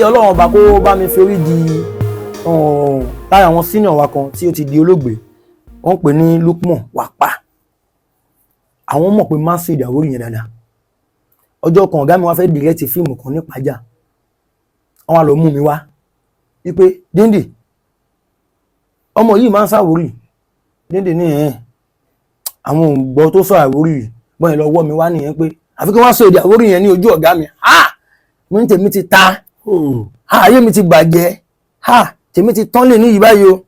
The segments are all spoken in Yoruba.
Ọlọ́run ọba kó bá mi fi orí di lára àwọn senior wa kan tí ó ti di olóògbé, wọ́n ń pè ní Lukman Wapa. Àwọn mọ̀ pé má sí èdè Àwórì yẹn dáadáa. Ọjọ́ kan, ọ̀gá mi wá fẹ́ direct fíìmù kan ní Ìpájà. Wọ́n wá lọ mú mi wá wípé, "Díndì, ọmọ yìí máa ń sàwórì." Díndì ní ẹ̀ àwọn òǹgbọ́ tó sọ Àwórì bọ́n yẹn lọ wọ́ mi wá nìyẹn, pé àfi kí wọ́n sọ èdè Àwórì yẹn ní ojú ọ̀gá mi. Ha, mo ní tèmi ti ta. Ha, ayé mi ti bàjẹ́. Ha, tèmi ti tán lè ní yìí báyìí o.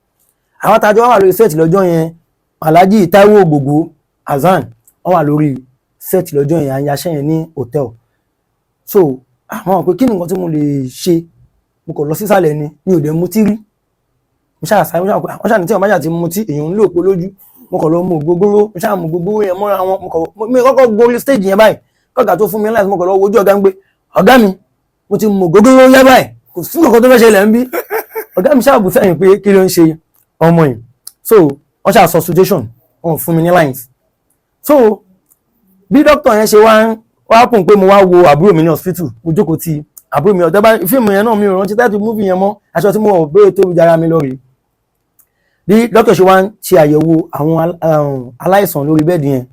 Àwọn tá a jọ wà lórí set lọ́jọ́ yẹn, Alhaji Taiwo Ògògó Hasan, wọ́n wà lórí set lọ́jọ́ yẹn, à ń yaṣẹ́ yẹn ní hotel. So àwọn pé kí ni nǹkan tí mo lè ṣe? Mo kàn lọ sísàlẹ̀ ni, mi ò dẹ̀ mutí rí. Mo ṣáà sáré, mo ṣáà wọ́n ṣáà ní tí wọ́n bá ṣáà ti mutí, èèyàn ń lò pé lójú. Mo kàn lọ mú ògógóró, mo ṣáà mú ògógóró yẹn mọ́ra wọn. Mo kàn mi kọ́kọ́ gorí stage yẹn báyìí, kọ́gà tó fún mi láti, mo kàn lọ wojú ọ̀gá ń gbé, "Ọ̀gá mi, mo ti mú ògógóró yá báyìí, kò sí nǹkan tó fẹ́ ṣẹlẹ̀ ń bí." Ọ̀gá mi ṣáà bù sẹ́yìn pé kí ló ń ṣe ọmọ yìí. So wọ́n ṣáà sọ situation, wọ́n fún mi ní lines. So bí dókítà yẹn ṣe wá ń wá kùn pé mo wá wo àbúrò mi ní hospital, mo jókòó ti àbúrò mi ọ̀dọ́ bá fíìmù yẹn náà, mi ò rántí title movie yẹn mọ́. Aṣọ tí mo wọ̀ bóyá tóbi jára mi lọ rèé. Bí dókítà ṣe wá ń ṣe àyẹ̀wò àwọn aláìsàn lórí bed yẹn,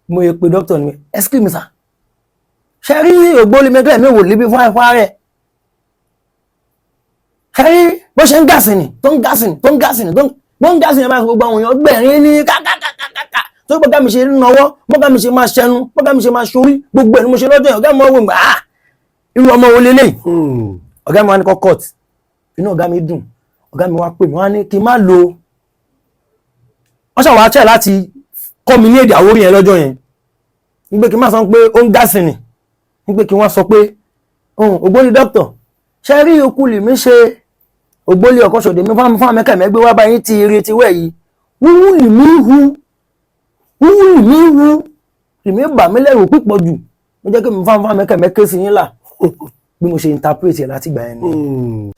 mo yẹ pé dókítà ni, "Excuse me sir, ṣe rí ògbólé mẹ́tọ́ ẹ̀mí wò lébi fún àìfọ́ rẹ̀? Ṣe rí bó ṣe ń gàsì ni, tó ń gàsì ni, tó ń gàsì ni, tó ń gàsì ni báyìí?" Gbogbo àwọn èèyàn gbẹ̀rín ní kákákákáká tó gbọ́dọ̀ mi ṣe ń nawọ́, bọ́gá mi ṣe máa ṣẹnu, bọ́gá mi ṣe máa ṣorí, gbogbo ẹ̀ ni mo ṣe lọ́jọ́ yẹn. Ọ̀gá mi wọ́n wò gbà á, irú ọmọ wo leléyìí? Ọ̀gá mi wá ní kọ́ cut. Inú ọ̀gá mi dùn. Ọ̀gá mi wá pè mí, wá ní kí n má lo, wọ́n ṣàwọ́ àṣẹ láti kọ́ mi ní èdè Àwórì yẹn lọ́jọ́ yẹn, nígbè kí n má sọ pé ó ń gásì nì, nígbè kí wọ́n sọ pé, "Ògbóni dókítà, ṣe rí okú lèmi ṣe ògbólé ọ̀kan ṣòdè mi fún amẹ́kẹ́ mẹ́gbẹ́ wá báyìí ti ire ti wẹ̀ yìí, wúwú lèmi hu, wúwú lèmi hu, lèmi bà mí lẹ́rù púpọ̀ jù, mo jẹ́ kí mi fún amẹ́kẹ́ mẹ́kẹ́ sí yín là." Bí mo ṣe interpret ẹ̀ láti gbà yẹn ni.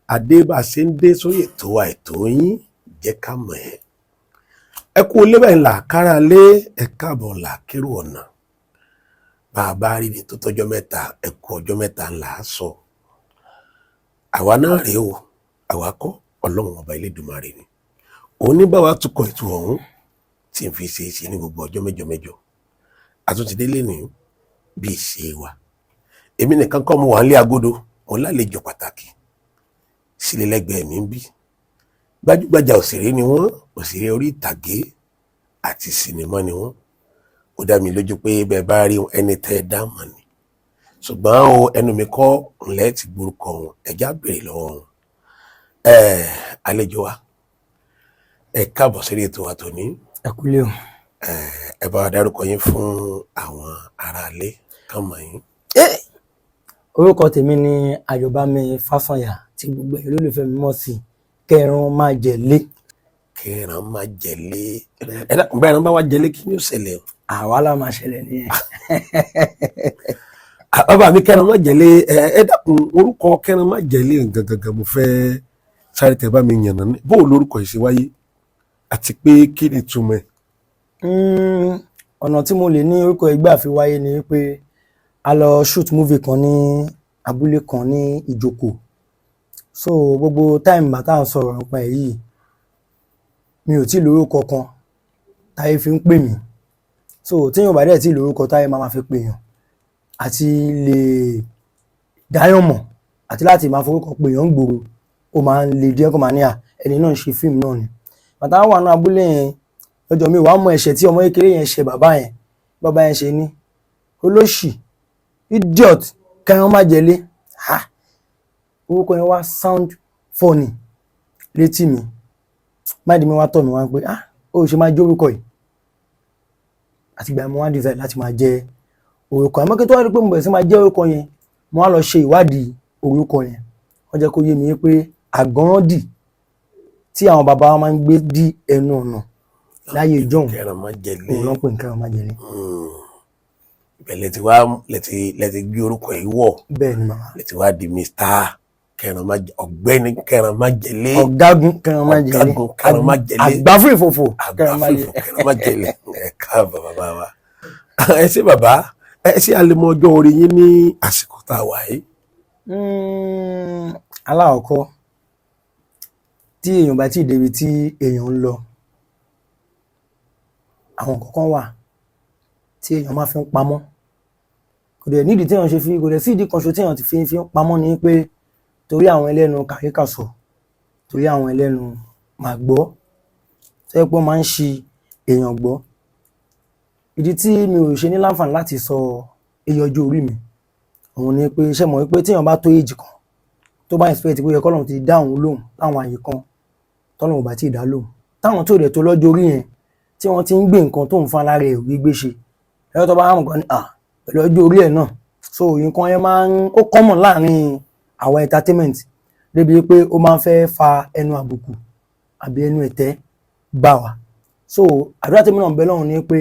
Adé, bá a ṣe ń dé sórí ètò wa, ètò yín, Jẹ́ Ká Mọ̀ Ẹ́. Ẹ kú ilé báyìí là kára lé, ẹ káàbọ̀ là kérò ọ̀nà. Bá a bá rí ni tó tọ́jọ́ mẹ́ta, ẹ kú ọjọ́ mẹ́ta ńlá sọ. Àwa náà rèé o, àwa kọ́, Ọlọ́run Ọba Elédùmarè ni òun ní báwa tukọ̀ ètò ọ̀hún tí n fi ṣe é ṣe ní gbogbo ọjọ́ mẹ́jọ mẹ́jọ. Àtúntìdé lè ní bí ìṣe wa. Èmi nìkan kọ́ mo wà nílé agodo, mo lálejò pàtàkì sílẹ̀ lẹ́gbẹ̀ẹ́ mi ń bí. Gbajúgbajà òṣèré ni wọ́n, òṣèré orí ìtàgé àti sinimá ni wọ́n. Ó dá mi lójú pé bẹ́ẹ̀ bá rí ẹni tẹ́ ẹ dá mọ̀ ni, ṣùgbọ́n o ẹnu mi kọ́ ńlẹ́ ti gbórúkọ wọn, ẹ̀já béèrè lọ́wọ́ wọn. Àlejò wa, ẹ káàbọ̀ sórí ètò wa tòní. Ẹ kúlé o. Ẹ bá wa dárúkọ yín fún àwọn aráalé kàn mọ̀ yín. Orúkọ tèmi ni Ayọ̀bámi Fásànyà, tí gbogbo ẹ̀yin olólùfẹ́ mi mọ̀ sí Kẹran Má Jẹlé. Kẹran Má Jẹlé. Ẹ dákun, bẹ́ẹ̀ ni bá wá jẹlé, kí ni ó ṣẹlẹ̀ o? Àwa la máa ṣẹlẹ̀ nìyẹn. Bàbá mi Kẹran Má Jẹlé, ẹ dákun, orúkọ Kẹran Má Jẹlé gangan mo fẹ́ sáré tẹ bá mi yànnà ní bó o lórúkọ yìí ṣe wáyé, àti pé kí ni ìtumọ̀ ẹ̀? Ọ̀nà tí mo lè ní orúkọ ìgbà fi wáyé ni pé a lọ shoot movie kan ní abúlé kan ní Ìjòkò. So gbogbo time bàtà ń sọ̀rọ̀ nípa ẹ̀ yìí, mi ò tí ì lórúkọ kan táyé fi ń pè mí. So tíyàn bá dẹ̀ tí ì lórúkọ táyé máa ma fi pè yàn, àti lè dáyàn mọ̀ àti láti máa forúkọ pè yàn ń gbòòrò, ó máa ń le díẹ̀, kó máa ní à ẹni náà ń ṣe fíìmù náà ni. Bàtà wà ní abúlé yẹn lọ́jọ́ mi, wàá mọ ẹ̀ṣẹ̀ tí ọmọ kékeré yẹn ṣe bàbá yẹn. Bàbá yẹn ṣe ní, "Olóṣì, idiot, Kẹran Má Jẹlé." Ha, orúkọ yẹn wá sound funny létí mi. Mind mi wá tọ̀ mí wá pé, ah, ó ṣe máa jẹ́ orúkọ yìí. Àti ìgbà mo wá decide láti máa jẹ́ orúkọ. Àmọ́ kí n tó wá rí pé mo bẹ̀rẹ̀ sí máa jẹ́ orúkọ yẹn, mo wá lọ ṣe ìwádìí orúkọ yẹn. Wọ́n jẹ́ kó yé mi pé àgọ́rọ́dì Tí àwọn bàbá wa máa ń gbé dí ẹnu ọ̀nà láyé ìjọ́un. Kẹran májèlé. Òun ló ń pè ní kẹran májèlé. Ibẹ̀ lẹ ti wá lẹ ti gbé orúkọ yìí wọ̀. Bẹ́ẹ̀ ni, màmá. Lẹ ti wá di Mr. Kẹran májèlé, Ọ̀gbẹ́ni Kẹran májèlé. Ọ̀gágun kẹran májèlé. Ọ̀gágun kẹran májèlé. Àgbáfún ìfòfò kẹran májèlé. Àgbàfífò kẹran májèlé. Ẹ káàbọ̀, bàbá wa. Ẹ ṣé, bàbá. Ẹ ṣé, àlèmọ ọjọ́ orí yín ní àsìkò tá a wà yìí? Alákọ̀ọ́kọ́, tí èèyàn bá tí ì débi tí èèyàn ń lọ, àwọn nǹkan kan wà tí èèyàn máa fi ń pamọ́. Kò dẹ̀ nídìí tí èèyàn ṣe fi, kò dẹ̀ sí ìdí kan ṣo tí èèyàn ti fi ń pamọ́, ni pé torí àwọn ẹlẹ́nu kàríkàsọ̀, torí àwọn ẹlẹ́nu màá gbọ́ tó yẹ pé wọ́n máa ń ṣi èèyàn gbọ́. Ìdí tí mi ò ṣe ní láǹfààní láti sọ iye ọjọ́ orí mi, òun ni pé, ṣé mọ̀ wípé tí èèyàn bá tó age kan, tó bá expect pé ó yẹ k'Ọlọ́run ti dá òun lóhùn láwọn àyè kan tọ́lọ́run ò bá tíì dá lóhùn, táwọn tó dẹ̀ tó lọ́jọ́ orí yẹn tí wọ́n ti ń gbé nǹkan tó ń fa lára ẹ̀ gbígbé ṣe ẹ̀rọ, tó bá hàn kan ní à pẹ̀lú ọjọ́ orí ẹ̀ náà. So nǹkan yẹn máa ń ó common láàrin àwọn entertainment débi pé ó máa ń fẹ́ fa ẹnu àbùkù àbí ẹnu ẹ̀tẹ́ bá wa. So àdúrà tèmi náà ń bẹ lọ́hùn ni pé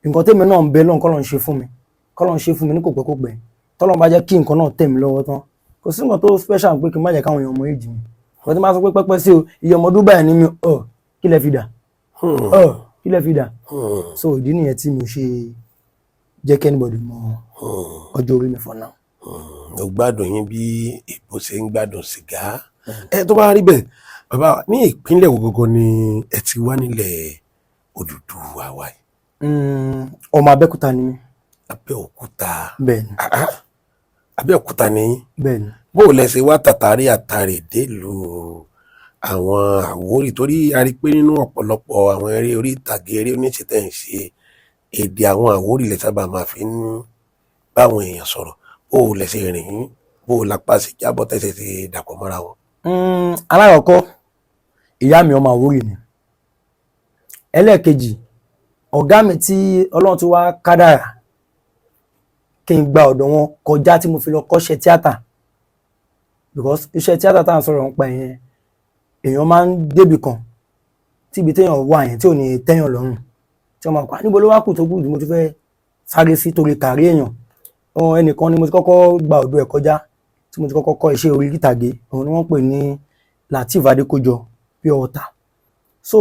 nǹkan tèmi náà ń bẹ lọ́hùn k'Ọlọ́run ṣe fún mi, k'Ọlọ́run ṣe fún mi ní kò pẹ́ kò pẹ́. Tọ́lọ́run bá jẹ́ kí nǹkan náà tẹ̀ mí lọ́wọ́ tán, kò sí nǹkan tó special pé kí n má jẹ́ káwọn èèyàn mọ age mi. Nǹkan tí máa sọ pé pẹ́pẹ́ sí o, iye ọmọ ọdún báyìí ni mi ọ̀, kí lẹ fi dà ọ̀, kí lẹ fi dà? So ìdí nìyẹn tí mi ò ṣe jẹ́ kí anybody mọ ọjọ́ orí mi for now. Mo gbádùn yín bí èbó ṣe ń gbádùn sìgá. Ẹ tó bá rí bẹ́ẹ̀, bàbá, ní ìpínlẹ̀ wo gangan ni ẹ ti wá nílẹ̀ Odùduwà wa yìí? Ọmọ Abẹ́òkúta ni mí. Abẹ́òkúta? Bẹ́ẹ̀ ni. Ah, ah. Abẹ́òkúta ni yín? Bẹ́ẹ̀ ni. Bó o lẹ ṣe wá tàtàrí àtàrè délùú àwọn Àwórì? Torí a rí i pé nínú ọ̀pọ̀lọpọ̀ àwọn eré orí ìtàgé, eré oníṣe tẹ̀ ń ṣe, èdè àwọn Àwórì lẹ sábà máa fi ń báwọn èèyàn sọ̀rọ̀. Bó o lẹ ṣe rìn, bó o lápá ṣe jábọ́, tẹ̀sẹ̀ ṣe dàpọ̀ mọ́ra wọn? Alákọ̀ọ́kọ́, ìyá mi ọmọ Àwórì ni. Ẹlẹ́ẹ̀kejì, ọ̀gá mi tí Ọlọ́run ti wá kádàrà kí n gba ọ̀dọ̀ wọn kọjá tí mo fi lọ kọ́ṣẹ́ tíátà, because iṣẹ́ tíátà tá à ń sọ̀rọ̀ nípa ìyẹn, èèyàn máa ń débì kan tí ibi téèyàn wà yẹn tí ò ní tẹ́yàn lọ́rùn, tí wọ́n máa pa níbo ló wá kù tó kù tí mo ti fẹ́ sáré sí torí kàrí èèyàn. Ẹnìkan ni mo ti kọ́kọ́ gba ọ̀dọ̀ ẹ̀ kọjá tí mo ti kọ́kọ́ kọ́ iṣẹ́ orí ìtàgé. Òun ni wọ́n pè ní Lateef Adékójọ Pure Water. So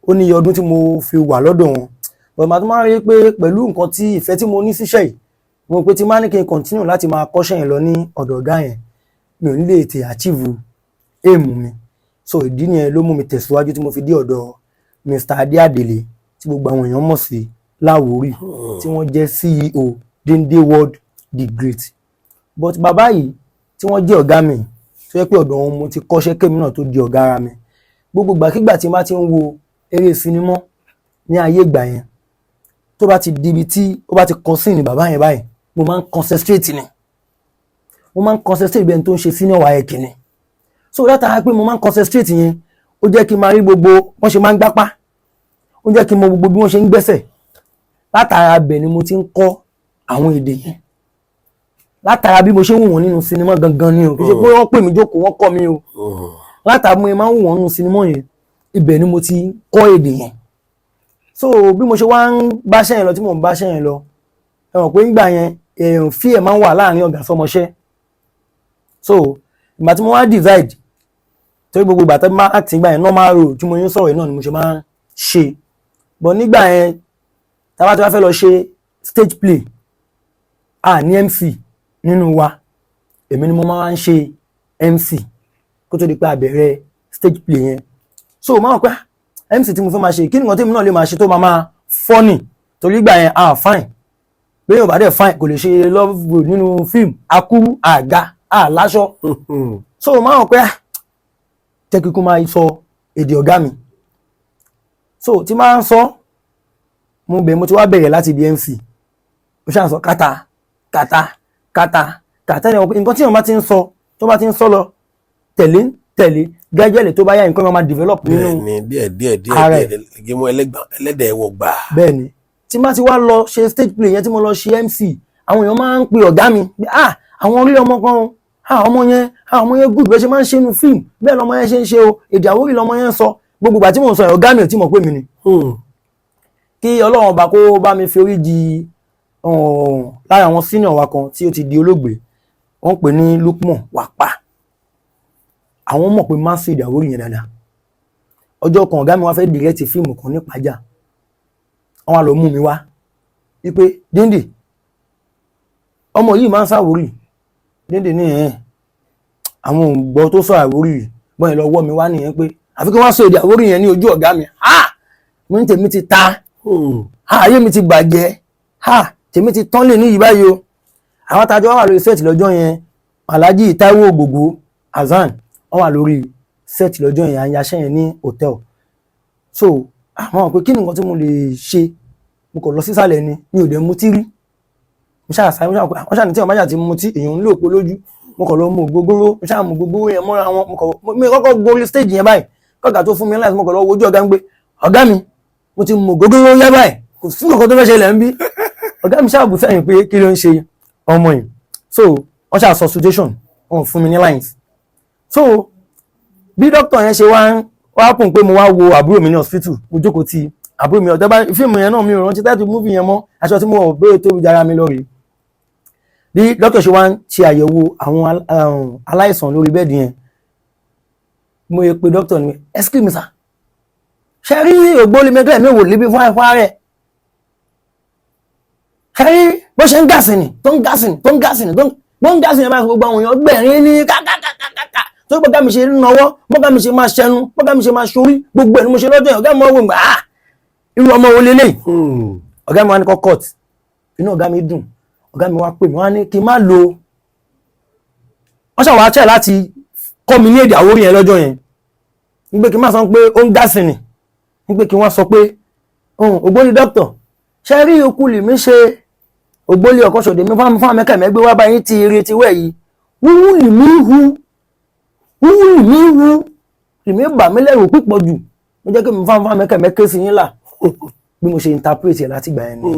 ó ní iye ọdún tí mo fi wà lọ́dọ̀ wọn, but màá tún máa ń rí pé pẹ̀lú nǹkan tí ìfẹ́ tí mo ní síṣẹ́ yìí, mo rò pé tí máa ní kí n continue láti máa kọ́ṣẹ́ yẹn lọ ní ọ̀dọ̀ ọ̀gá yẹn, mi ò ní lè tè achieve aim mi. So ìdí nìyẹn ló mú mi tẹ̀síwájú tí mo fi dé ọ̀dọ̀ Mr. Adé Àdèlé, tí gbogbo àwọn èèyàn mọ̀ sí Láwórì, tí wọ́n jẹ́ CEO Dende World the Great. But bàbá yìí tí wọ́n jẹ́ ọ̀gá mi, tó yẹ pé ọ̀dọ̀ wọn mo ti kọ́ṣẹ́ kémi náà tó di ọ̀gá ara mi, gbogbo ìgbàkigbà tí n bá ti ń wo eré sinimá ní ayé ìgbà yẹn, tó bá ti di ibi tí ó bá ti kọ sí ní bàbá yẹn báyìí, mo máa ń concentrate ni. Mo máa ń concentrate bí ẹni tó ń ṣe senior WAEC ni. So látara pé mo máa ń concentrate yẹn, ó jẹ́ kí n máa rí gbogbo wọ́n ṣe máa ń gbápá, ó jẹ́ kí n mọ gbogbo bí wọ́n ṣe ń gbẹ́sẹ̀. Látara bẹ̀ ni mo ti ń kọ́ àwọn èdè yẹn, látara bí mo ṣe ń wò wọ́n nínú sinimá gangan ni o. Kì í ṣe pé wọ́n pè mí jókòó, wọ́n kọ́ mi o. Látara bí mo máa ń wò wọ́n nínú sinimá yẹn, ibẹ̀ ni mo ti kọ́ èdè yẹn. So bí mo ṣe wá ń báṣẹ́ yẹn lọ, tí mò ń báṣẹ́ yẹn lọ, ẹ mọ̀ pé ńgbà yẹn èèyàn fíẹ̀ máa ń wà láàrin ọ̀gá sọmọṣẹ́. So ìgbà tí mo wá decide, torí gbogbo ìgbà tó máa act ìgbà yẹn, normal role tí mo yín sọ̀rọ̀ yìí náà ni mo ṣe máa ń ṣe. But nígbà yẹn, tá bá ti wá fẹ́ lọ ṣe stage play, a ní MC nínú wa, èmi ni mo máa ń ṣe MC kó tó di pé a bẹ̀rẹ̀ stage play yẹn. So mo máa mọ̀ pé MC tí mo fẹ́ máa ṣe, kí ni nǹkan tí èmi náà lè máa ṣe tó máa máa funny? Torí ìgbà yẹn, ah, fine, bí yóò bá dẹ̀ fine, kò lè ṣe love role nínú fíìmù. Akúrú àga àláṣọ. So mo máa mọ̀ pé, ah, jẹ́ kíkún máa sọ èdè ọ̀gá mi. So tí máa ń sọ, mo bẹ̀, mo ti wá bẹ̀rẹ̀ láti ibi MC. Mo ṣáà ń sọ kàtà kàtà kàtà kàtà ní nǹkan tí èèyàn bá ti ń sọ, tó bá ti ń sọ lọ tẹ̀lé tẹ̀lé, gradually, tó bá yá, nǹkan máa develop nínú Bẹ́ẹ̀ni, díẹ̀ díẹ̀ díẹ̀. ara ẹ̀. Díẹ̀ gímú ẹlẹ́dẹ̀ wọ gbà. Bẹ́ẹ̀ni, tí má ti wá lọ ṣe stage play yẹn, tí mo lọ ṣe MC, àwọn èèyàn máa ń pe ọ̀gá mi pé, ah, àwọn orí ọmọ kan o, Ah, ọmọ yẹn, ah, ọmọ yẹn good. Bẹ́ẹ̀ ṣe máa ń ṣe inú fíìmù bẹ́ẹ̀ lọmọ yẹn ṣe ń ṣe o. Èdè Àwórì lọmọ yẹn ń sọ. Gbogbo ìgbà tí mò ń sọ yẹn, ọ̀gá mi ò tí mọ̀ pé mi ni. Kí Ọlọ́run ọba kó bá mi fi orí jì lára àwọn senior wa kan tí ó ti di olóògbé, wọ́n ń pè ní Lukman Wapa. Àwọn mọ̀ pé máa ń sọ èdè Àwórì yẹn dáadáa. Ọjọ́ kan, ọ̀gá mi wá fẹ́ direct fíìmù kan ní Ìpájà. Wọ́n wá lọ mú mi wá wípé, "Díndì, ọmọ yìí máa ń sàwórì." Díndì ní ẹ̀ àwọn òǹgbọ́ tó sọ Àwórì bọ́n yẹn lọ wọ́ mi wá nìyẹn pé àfi kí wọ́n sọ èdè Àwórì yẹn ní ojú ọ̀gá mi. Ha, mo ní tèmi ti ta. Ha, ayé mi ti bàjẹ́. Ha, tèmi ti tán lè ní yìí báyìí o. Àwọn tajọ wà lórí set lọ́jọ́ yẹn, Alhaji Taiwo Ògògó Hasan, wọ́n wà lórí set lọ́jọ́ yẹn. À ń yaṣẹ́ yẹn ní hotel. So àwọn pé kí ni nǹkan tí mo lè ṣe? Mo kàn lọ sísàlẹ̀ ni, mi ò dẹ̀ mutí rí. Mo ṣáà sáré, mo ṣáà wọ́n ṣáà ní tí wọ́n bá ṣáà ti mutí, èèyàn ń lò pé lójú. Mo kàn lọ mú ògógóró, mo ṣáà mú ògógóró yẹn mọ́ra wọn. Mo kàn mi kọ́kọ́ gorí stage yẹn báyìí, kọ́gà tó fún mi láti, mo kàn lọ wojú ọ̀gá ń gbé, "Ọ̀gá mi, mo ti mú ògógóró yá báyìí, kò sí nǹkan tó fẹ́ ṣẹlẹ̀ ń bí." Ọ̀gá mi ṣáà bù sẹ́yìn pé kí ló ń ṣe ọmọ yìí. So wọ́n ṣáà sọ situation, wọ́n fún mi ní lines. So bí dókítà yẹn ṣe wá ń wá pùn pé mo wá wo àbúrò mi ní hospital, mo jókòó ti àbúrò mi ọ̀dọ́ bá fíìmù yẹn náà, mi ò rántí title movie yẹn mọ́. Aṣọ tí mo wọ̀ bóyá tóbi jára mi lọ rèé. Bí dókítà ṣe wá ń ṣe àyẹ̀wò àwọn aláìsàn lórí bed yẹn, mo yẹ pé dókítà ni, "Excuse me, sir, ṣe rí ògbólé mẹ́tọ́ ẹ̀mí wò lébi fún ẹ̀fọ́ rẹ̀? Ṣe rí bó ṣe ń gàsì ni, tó ń gàsì ni, tó ń gàsì ni, tó ń gàsì ni báyìí?" Gbogbo àwọn èèyàn gbẹ̀rín ní kákákákáká tó gbọ́dọ̀ mi ṣe ń nọwọ́, bọ́gá mi ṣe máa ṣẹnu, bọ́gá mi ṣe máa ṣorí, gbogbo ẹ̀ ni mo ṣe lọ́jọ́ yẹn. Ọ̀gá mi wọ́n wò gbà á, irú ọmọ wo leléyìí? Ọ̀gá mi wá ní kọ́ cut. Inú ọ̀gá mi dùn. Ọ̀gá mi wá pè mí, wá ní kí n má lo wọ́n ṣàwọ́ àṣẹ láti kọ́ mi ní èdè Àwórì yẹn lọ́jọ́ yẹn, wípé kí n má sọ pé ó ń gásì ni, wípé kí wọ́n sọ pé, "Ògbóni dókítà, ṣe rí okú lèmi ṣe ògbólé ọ̀kọ́ṣọ̀dé mi fún àmẹ́kẹ̀mẹ́ gbé wá báyìí ti ire ti wẹ̀ yìí, wúwú lèmi hu, wúwú lèmi hu, lèmi bà mí lẹ́rù púpọ̀ jù, mo jẹ́ kí mi fún àmẹ́kẹ̀mẹ́ ké sí yín là." Bí mo ṣe interpret ẹ̀ láti gbà yẹn ni.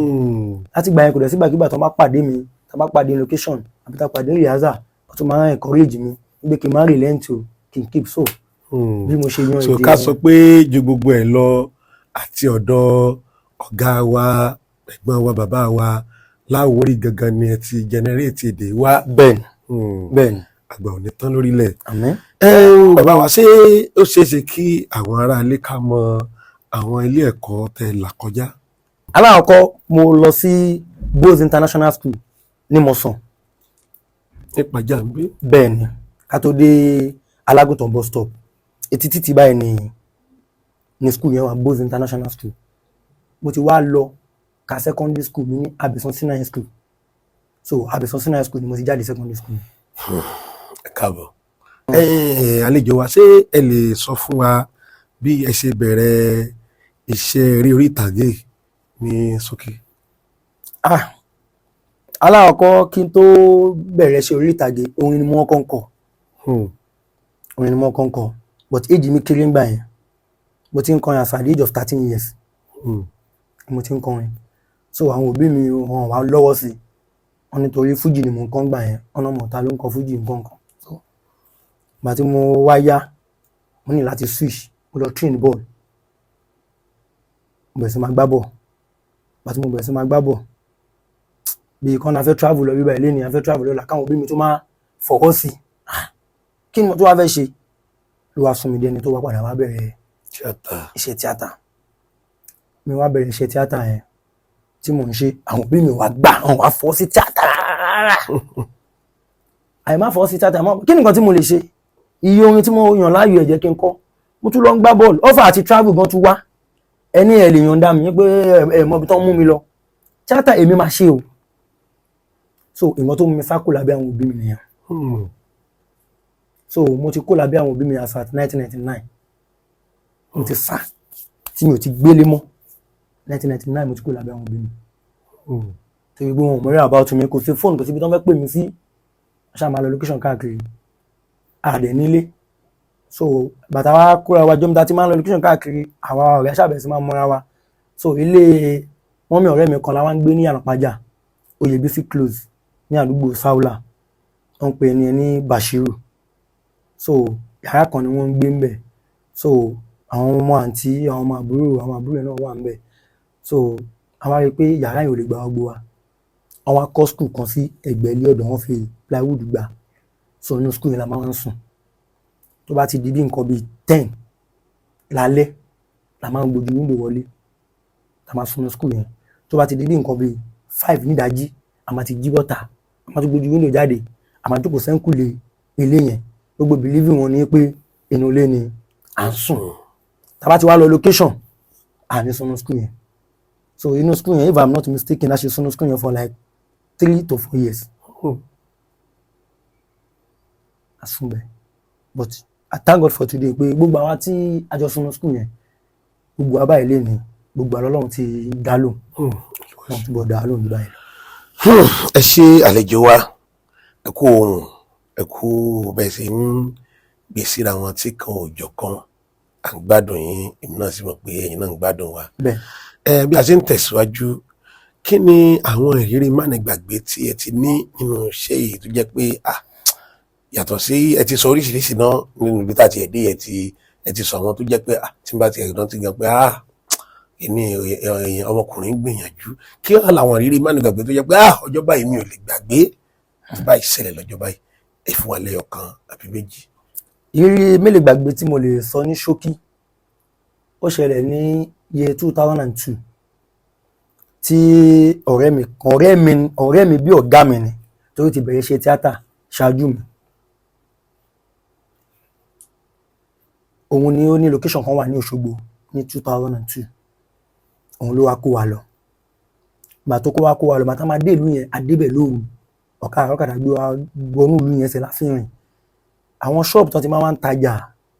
Láti gbà yẹn, kò dẹ̀ sígbàkigbà tó bá pàdé mi, tó bá pàdé location àbí tó pàdé rehearsal, wọ́n tún máa ń encourage mi wípé kí n má relent o, kí n keep so bí mo ṣe yan So èdè ká yẹn. sọ pé ju gbogbo ẹ̀ lọ, àti ọ̀dọ̀ ọ̀gá wa, ẹ̀gbọ́n wa, bàbá wa Láwórì gangan ni ẹ ti generate èdè wa. Bẹ́ẹ̀ni. Bẹ́ẹ̀ni. Àgbà ò ní tán lórílẹ̀. Àmín. Bàbá wa, ṣé ó ṣeé ṣe kí àwọn aráalé ká mọ àwọn ilé ẹ̀kọ́ tẹ́ là kọjá? Alákọ̀ọ́kọ́, mo lọ sí Bose International School ní Mọ̀sán. Nípa jàǹbí. Bẹ́ẹ̀ ni, ká tó dé Alágùntàn bus stop, etí títì báyìí ni school yẹn wà, Bose International School. Mo ti wá lọ ka secondary school mi ní Abesan Senior High School. So Abesan Senior High School ni mo ti jáde secondary school. Ẹ káàbọ̀. Àlejò wa, ṣé ẹ lè sọ fún wa bí ẹ ṣe bẹ̀rẹ̀ iṣẹ́ eré orí ìtàgé ní ṣókí? Ah, alákọ̀ọ́kọ́, kí n tó bẹ̀rẹ̀ ṣe orí ìtàgé, orin ni mo kọ́kọ́ ń kọ. Orin ni mo kọ́kọ́ ń kọ, but age mi kéré ńgbà yẹn. Mo ti ń kọrin as at the age of 13 years. Mo ti ń kọrin. So àwọn òbí mi, wọn wá lọ́wọ́ sí wọn nítorí fújì ni mò ń kọ́ ńgbà yẹn. Wọn náà mọ̀ ta ló ń kọ fújì nǹkan kan. So ìgbà tí mo wá yá, mo ní láti switch. Mo lọ train ball, mo bẹ̀rẹ̀ sí máa gbá ball. Ìgbà tí mo bẹ̀rẹ̀ sí máa gbá ball, bí kan náà fẹ́ travel lọ bíbá ilé ni a fẹ́ travel lọ́la, káwọn òbí mi tó máa fọwọ́ sí. Ah, kí ni mo tó wá fẹ́ ṣe? Ló wá sún mi dé ẹni tó wá padà wá bẹ̀rẹ̀ tíátà. Iṣẹ́ tíátà. Mi wá bẹ̀rẹ̀ iṣẹ́ tíátà yẹn tí mò ń ṣe, àwọn òbí mi wá gbà, àwọn wá fọ́ sí tíátà rárá. Àyè má fọ́ sí tíátà mọ́. Kí ni nǹkan tí mo lè ṣe? Iye orin tí mo yàn láàyò, ẹ̀ jẹ́ kí n kọ́. Mo tún lọ ń gbá bọ́ọ̀lù. Offer àti travel gan tún wá. Ẹni ẹ̀ lè yọ̀ǹda mi pé ẹ mọ ibi tó ń mú mi lọ, tíátà èmi máa ṣe o. So nǹkan tó mú mi sá kúrò lábẹ́ àwọn òbí mi nìyẹn. So mo ti kó lábẹ́ àwọn òbí mi as at 1999. Mo ti sá tí mi ò ti gbélé mọ́. 1999 mo ti kó lábẹ́ àwọn òbí mi, torí pé wọn ò mọ̀rẹ́ about mi. Kò sí fóònù, kò síbi tí wọ́n fẹ́ pè mí sí. Wọ́n ṣáà máa lọ location káàkiri, àdẹ̀ nílé. So bàtà wa kóra wa jọ́mi ta ti máa ń lọ location káàkiri, àwa ọ̀rẹ́ ṣàbẹ̀sí máa ń mọ́ra wa. So ilé mummy ọ̀rẹ́ mi kan la wá ń gbé ní Ànàpájà, Oyèbísí Close, ní àdúgbò Saula. Wọ́n ń pè ẹni yẹn ní Bashiru. So yàrá kan ni wọ́n ń gbé ńbẹ̀. So àwọn ọmọ àǹtí, àwọn ọmọ àbúrò, àwọn àbúrò ẹ̀ náà wà ńbẹ̀. So a wá rí i pé yàrá yẹn ò lè gba gbogbo wa. Wọ́n wá kọ́ school kan sí ẹ̀gbẹ́ ilé ọ̀dọ̀, wọ́n fi plywood gbá. So inú school yẹn la máa ń sùn. Tó bá ti di bí nǹkan bíi 10 lálẹ́ la máa ń gbójú window wọlé, la máa sùn ní school yẹn. Tó bá ti di bí nǹkan bíi 5 nídàájí, a máa ti jí bọ́ta, a máa tún gbójú window jáde, a máa jókòó sẹ́ńkùlé ilé yẹn. Gbogbo believe wọn ni pé inú ilé ni à ń sùn. Tá a bá ti wá lọ location, à ní sùn ní school yẹn. So inú school yẹn, if I'm not mistaken, a ṣe sùn ní school yẹn for like 3 to 4 years. A sùn bẹ́ẹ̀, but I thank God for today pé gbogbo àwa tí a jọ sùn ní school yẹn, gbogbo wa báyìí lè ní gbogbo àlọ́ Ọlọ́run ti dá lóhùn, Ọlọ́run túbọ̀ dá lóhùn jù báyìí lọ. Ẹ ṣe, àlejò wa, ẹ kú ohun, ẹ kú bẹ́ẹ̀ ṣe ń gbé síra wọn tí kan òjọ̀ kan. À ń gbádùn yín, èmi náà sì mọ̀ pé ẹ̀yin náà ń gbádùn wa. Bẹ́ẹ̀. Ẹ bí a ṣe ń tẹ̀síwájú, kí ni àwọn ìrírí mánigbàgbé tí ẹ ti ní nínú iṣẹ́ yìí tó jẹ́ pé, ah, yàtọ̀ sí ẹ ti sọ oríṣiríṣi náà nínú ibi tá a ti ẹ̀ dé, ẹ ti sọ àwọn tó jẹ́ pé, ah, tí n bá ti ẹ̀ rántí gan pé, ah, ìní èèyàn ọmọkùnrin gbìyànjú, kí wọ́n làwọn ìrírí mánigbàgbé tó jẹ́ pé, ah, ọjọ́ báyìí mi ò lè gbàgbé tí báyìí ṣẹlẹ̀ lọ́jọ́ báyìí? Ẹ fún wa lẹ́yọ̀ kan àbí méjì. Ìrírí mélòó gbàgbé tí mo lè sọ ní ṣókí, ó ṣẹlẹ̀ ní year 2002 tí ọ̀rẹ́ mi kan, ọ̀rẹ́ mi bí ọ̀gá mi ni, torí ti bẹ̀rẹ̀ ṣe tíátà ṣáájú mi. Òun ni ó ní location kan wà ní Òṣogbo ní 2002. Òun ló wá kó wa lọ. Ìgbà tó kó wa lọ, bàtà máa dé ìlú yẹn, a débẹ̀ lóru. Ọ̀kadà ọ̀kadà gbé wa wọnú ìlú yẹn, ṣe láfihàn rìn àwọn ṣọ́ọ̀bù tó ti máa ń tajà,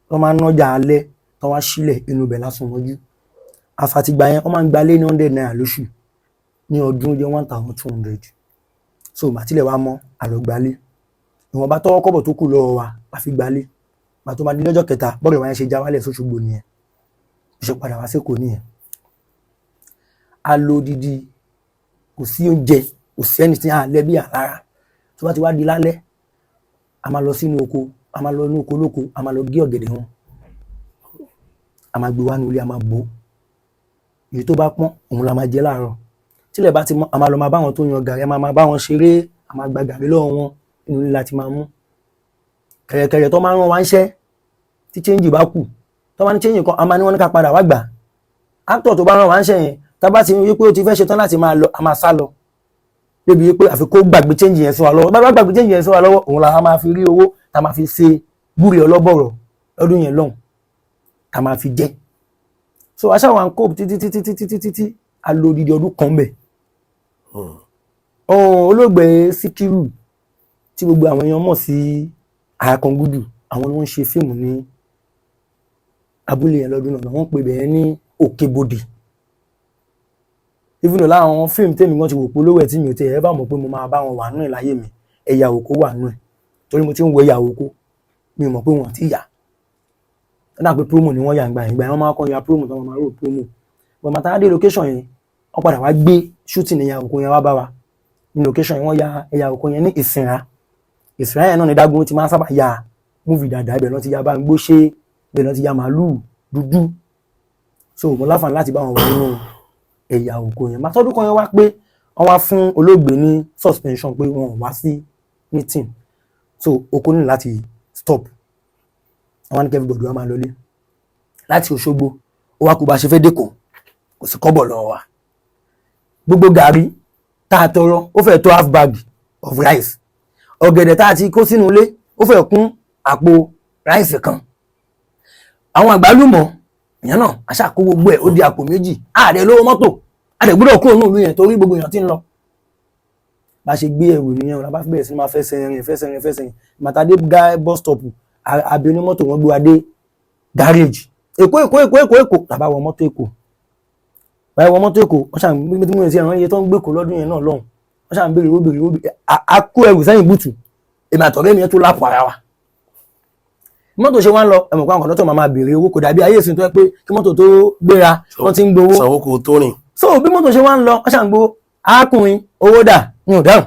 tó máa ń nájà alẹ́, tó wá sílẹ̀ inú ibẹ̀ lásán mọ́jú. Àfàtìgbà yẹn, wọ́n máa ń gbalé ní ₦100 lóṣù, ní ọdún ó jẹ́ 1,200. So ìgbà tílẹ̀ wa mọ́, a lọ gbalé. Ìwọ̀nba tọ́wọ́ kọ́bọ̀ tó kù lọ́wọ́ wa la fi gbalé. Ìgbà tó máa di lọ́jọ́ kẹta, bọ́ọ̀rẹ̀ wa yẹn ṣe já wálẹ̀ sóṣogbo nìyẹn, bó ṣe padà wá sékòó nìyẹn. A lo odidi, kò sí oúnjẹ, kò sí anything, àlẹ́ bí àlára. Tó bá ti wá di lálẹ́, a máa lọ sínú oko, a máa lọ inú oko lóko, a máa lọ gé ọ̀gẹ̀dẹ̀ wọn, a máa gbé wá ní ilé, a máa bò ó. Èyí tó bá pọ́n, òun la máa jẹ láàárọ̀. Tílẹ̀ bá ti mọ́, a máa lọ máa bá wọn tó yan gàrí, a máa máa bá wọn ṣeré, a máa gba gàrí lọ́wọ́ wọn. Inú ilé la ti máa mú kẹ̀rẹ̀kẹ̀rẹ̀ tó máa ń rán wa ń ṣẹ́. Tí change bá kù, tó bá ní change kan, a máa ní wọ́n ní ká padà wá gbà. Actor tó bá rán wa ń ṣẹ́ yẹn, tá bá ti rí pé ó ti fẹ́ ṣetán láti máa lọ, a máa sá lọ débi wípé àfi kó gbàgbé change yẹn sí wa lọ́wọ́. Bá bá gbàgbé change yẹn sí wa lọ́wọ́, òun la máa fi rí owó tá máa fi ṣe gúre ọlọ́bọ̀rọ̀ lọ́dún yẹn lọ́hùn, tá máa fi jẹ. So aṣáwọn à ń cope títí títí títí títí tí a lo odidi ọdún kan bẹ̀. Olóògbé Síkírù tí gbogbo àwọn èèyàn mọ̀ sí Àkàngúdù, àwọn ni wọ́n ń ṣe fíìmù ní abúlé yẹn lọ́dún náà. Wọ́n pè bẹ́ẹ̀ ní Òkèbodè. Even though láwọn fíìmù tèmi gan ti wò polówó ẹ̀ tí mi ò tiẹ̀ ẹ́ bá mọ̀ pé mo máa bá wọn wà nù ẹ̀ láyé mi, ẹ̀yà òkó wà nù ẹ̀, torí mo ti ń wo ẹ̀yà òkó, mi ò mọ̀ pé wọ́n ti yà. Ó dà pé promo ni wọ́n yà ń gbà yẹn. Gbà yẹn, wọ́n máa kọ́ ya promo tó wọ́n máa rò promo. But màtá dé location yẹn, wọ́n padà wá gbé shooting ẹ̀yà òkó yẹn wá bá wa ní location yẹn. Wọ́n ya ẹ̀yà òkó yẹn ní Ìsìnrá. Ìsìnrá yẹn náà ní Dágún ti máa ń sábà ya movie dáadáa. Ibẹ̀ náà ti ya Báńgbóṣe, ibẹ̀ náà ti ya Màálù Dúdú. So mo láǹfààní láti bá wọn wà nínú ẹ̀yà òkó yẹn. Màá tọ́dún kan yẹn wá pé wọ́n wá fún olóògbé ní suspension pé wọn ò wá sí meeting, so oko ní láti stop. Àwọn ní kí everybody wá máa lọlé láti Òṣogbo. Ó wá kó bá a ṣe fẹ́ dẹ́kọ̀, kò sí kọ́bọ̀ lọ́wọ́ wa. Gbogbo gàrí tá a tọrọ, ó fẹ́ tó half bag of rice. Ọ̀gẹ̀dẹ̀ tá a ti kó sínú ilé, ó fẹ́ kún àpò rice kan. Àwọn àgbálùmọ̀ ìyẹn náà, àṣà kó gbogbo ẹ̀, ó di àpò méjì. Ààrẹ lówó mọ́tò, àdè gbọ́dọ̀ kúrò ní ìlú yẹn torí gbogbo èèyàn ti ń lọ. Bá ṣe gbé ẹrù nìyẹn, la bá bẹ̀rẹ̀ sí máa fẹsẹ̀ rìn, fẹsẹ̀ rìn, fẹsẹ̀ rìn. Màtàdé gá bus stop, àbí onímọ́tò, wọn gbé wa dé garage Èkó. Èkó, Èkó, Èkó, Èkó làbá wọ mọ́tò. Èkó báyìí wọ mọ́tò Èkó, wọ́n ṣàn gbé tí mo ti ẹ̀rọ iye tó ń gbé kó lọ́dún yẹn náà lọ́hùn. Wọ́n ṣàn béèrè owó, béèrè owó. A kó ẹrù sẹ́yìn boot, èmi àtọ̀rẹ́ mi yẹn tó lápò ara wa. Mọ́tò ṣe wá ń lọ, ẹ̀mọ̀ pé àwọn kọ̀dọ́tọ̀ máa máa béèrè owó. Kò dàbí ayé ìsìn tó yẹ pé kí mọ́tò tó gbéra, wọ́n ti ń gbowó. Sanwó kó tó rìn. So bí mọ́tò ṣe wá ń lọ, wọ́n ṣàn gbowó. "Arákùnrin, owó dà?" Mi ò dáhùn.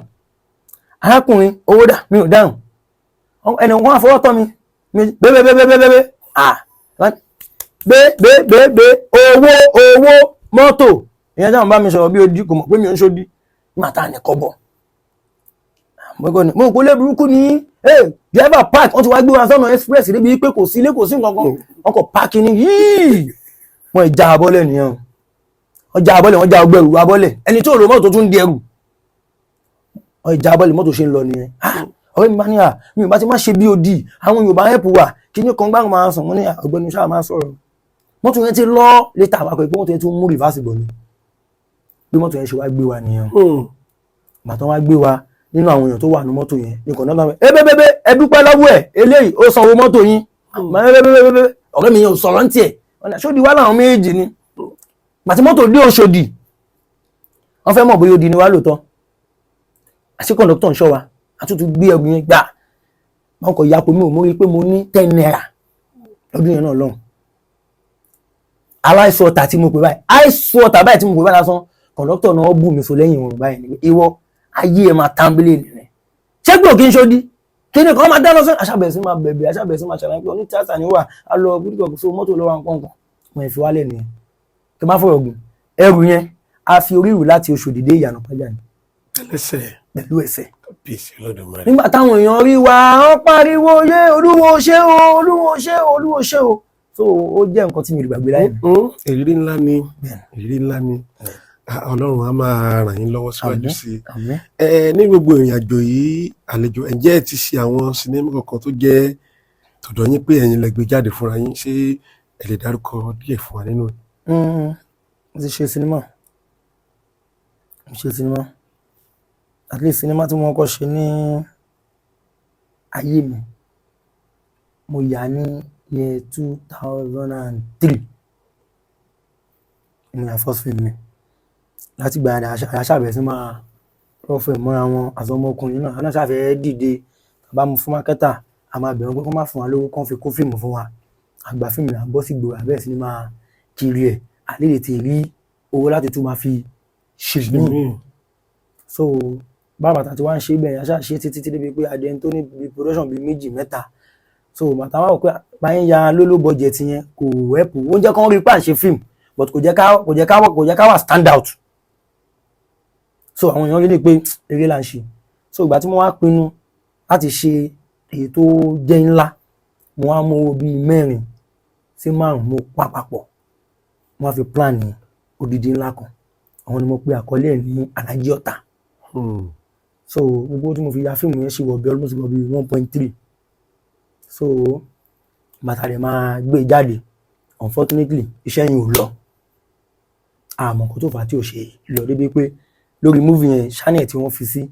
"Arákùnrin, owó dà?" Mi ò dáhùn. Ẹni wọn fọwọ́ tọ́ mi bébébébébébé, ah, bébébébé, owó owó mọ́tò. Ìyẹn táwọn bá mi sọ̀rọ̀ bí odi, kò mọ̀ pé mi ò ń ṣodi nígbà tá à ní kọ́bọ̀. Mo kò lé burúkú ní. Driver park, wọ́n ti wá gbé wa sọ́nà express débi pé kò sí ilé, kò sí nǹkan kan. Wọ́n kò park ní yìí, wọ́n ìjà abọ́lẹ̀ nìyẹn. Wọ́n já abọ́lẹ̀, wọ́n já ọgbẹ́rù abọ́lẹ̀. Ẹni tí ò lò mọ́tò tún di ẹrù, wọ́n ìjà abọ́lẹ̀. Mọ́tò ṣe ń lọ nìyẹn. Ọ̀rẹ́ mi bá ní à, mi ò bá ti má ṣe bí odi àwọn Yorùbá help wa kí ní kan gbáhùn máa sàn. Wọ́n ní ọ̀gbẹ́ni ṣáà máa sọ̀rọ̀. Mọ́tò yẹn ti lọ létà àpapọ̀ pé mọ́tò yẹn tún mú reverse bọ̀ ni. Bí mọ́tò yẹn ṣe wá gbé wa nìyẹn. Bàtàn wá gbé wa, nínú àwọn èèyàn tó wà ní mọ́tò yẹn ní kọ̀ọ̀nà náà, ebébébé, ẹ dúpẹ́ lọ́wọ́ ẹ̀, eléyìí ó sanwó mọ́tò yín. Ebébébé, ọ̀rẹ́ mi yẹn ò sọ̀rọ̀ ń tiẹ̀. Ṣódi wá láwọn méjì ni. Gbàtí mọ́tò dé Òṣòdì, wọ́n fẹ́ mọ̀ bóyá odi ni wá lóòótọ́. Àti kọ̀ǹdọ́tọ̀ ń ṣọ́ wa, àtúntò gbé ẹrù yẹn gbà. Wọn kò yapo mi ò mórí pé mo ní 10 naira lọ́dún yẹn náà lọ́hùn. Aláìsọ ọ̀tà tí mo pè báyìí, àìsọ ọ̀tà báyìí tí mo pè báyìí lásán, kọ̀ǹdọ́tọ̀ náà bù mí so lẹ́yìn òun báyìí ni, ìwọ ayé ẹ̀ máa tánbílẹ̀ nìyẹn. Ṣé gbòò kí n ṣó di kí ni kan máa dáná sọ. Aṣábẹ̀sí máa bẹ̀bẹ̀, aṣábẹ̀sí máa ṣàlàyé pé oní tíátà ni wà á lọ gbúdọ̀ so mọ́tò lọ́wọ́ nǹkan kan. Wọ́n fi wálẹ̀ nìyẹn. Kí n má fọ̀rọ̀ gùn, ẹrù yẹn a fi orí ìrù láti Oṣòdì dé Ìyànà Pàjá ni. Ẹlẹ́sẹ̀? Pẹ̀lú ẹsẹ̀. Kábíyèsí Olódùmarè. Nígbà táwọn èèyàn rí wa, wọ́n pariwo, yé, Olúwo ṣé o, Olúwo ṣé o, Olúwo ṣé o. So ó jẹ́ nǹkan tí mi ò lè gbàgbé láyé mi. Ìrírí ńlá ni, ìrírí ńlá ni. Ọlọ́run á máa ràn yín lọ́wọ́ síwájú sí i. Àmín. Ẹ ní gbogbo ìrìn àjò yìí, àlejò, ǹjẹ́ ẹ ti ṣe àwọn sinimá kankan tó jẹ́ tọ̀dọ̀ yín pé ẹ̀yin lẹ gbé jáde fúnra yín? Ṣé ẹ lè dárúkọ díẹ̀ fún wa nínú ẹ̀? Mo ti ṣe sinimá, mo ṣe sinimá. At least sinimá tí mo kọ́ ṣe ní ayé mi, mo yà ní year 2003. Mo yà first film mi. Láti gbà yẹn, àṣà bẹ̀rẹ̀ sí máa rọ́ọ̀fù ẹ̀ mọ́ra wọn. Àti ọmọkùnrin náà, àwọn náà ṣàfẹ́ dìde. Bá mu fún marketer, a máa bẹ̀rẹ̀ pé kó má fún wa lówó kán fi kó fíìmù fún wa. Àgbà fíìmù là ń bọ́ sí gbòòrò, àbẹ̀rẹ̀ sí ni máa kiri ẹ̀, àlè lè ti rí owó láti tún máa fi ṣe míì. So báwo bàtà tí wọ́n ń ṣe bẹ́ẹ̀, aṣáà ṣe títí títí débi pé adé tó ní bíi production bíi méjì mẹ́ta. So bàtà wà wò pé báyìí ya low low budget yẹn kò help. Ó ń jẹ́ kán rí pé à ń ṣe fíìmù, but kò jẹ́ ká wà stand out. So àwọn èèyàn rí ni pé eré là ń ṣe. So ìgbà tí mo wá pinnu láti ṣe èyí tó jẹ́ ńlá, mo wá mú owó bíi mẹ́rin sí márùn-ún, mo pa papọ̀, mo wá fi plan ní odidi ńlá kan. Àwọn ni mo pe àkọlé ẹ̀ ní Alhaji Ọ̀tá. So gbogbo tí mo fi ya fíìmù yẹn ṣì wọ̀ bí almost wọ̀ bí 1.3. So bàtà rẹ̀ máa gbé jáde, unfortunately iṣẹ́ yẹn ò lọ. Àmọ́ nǹkan tó fà á tí ò ṣe lọ débi pé lórí movie yẹn, channel tí wọ́n fi sí,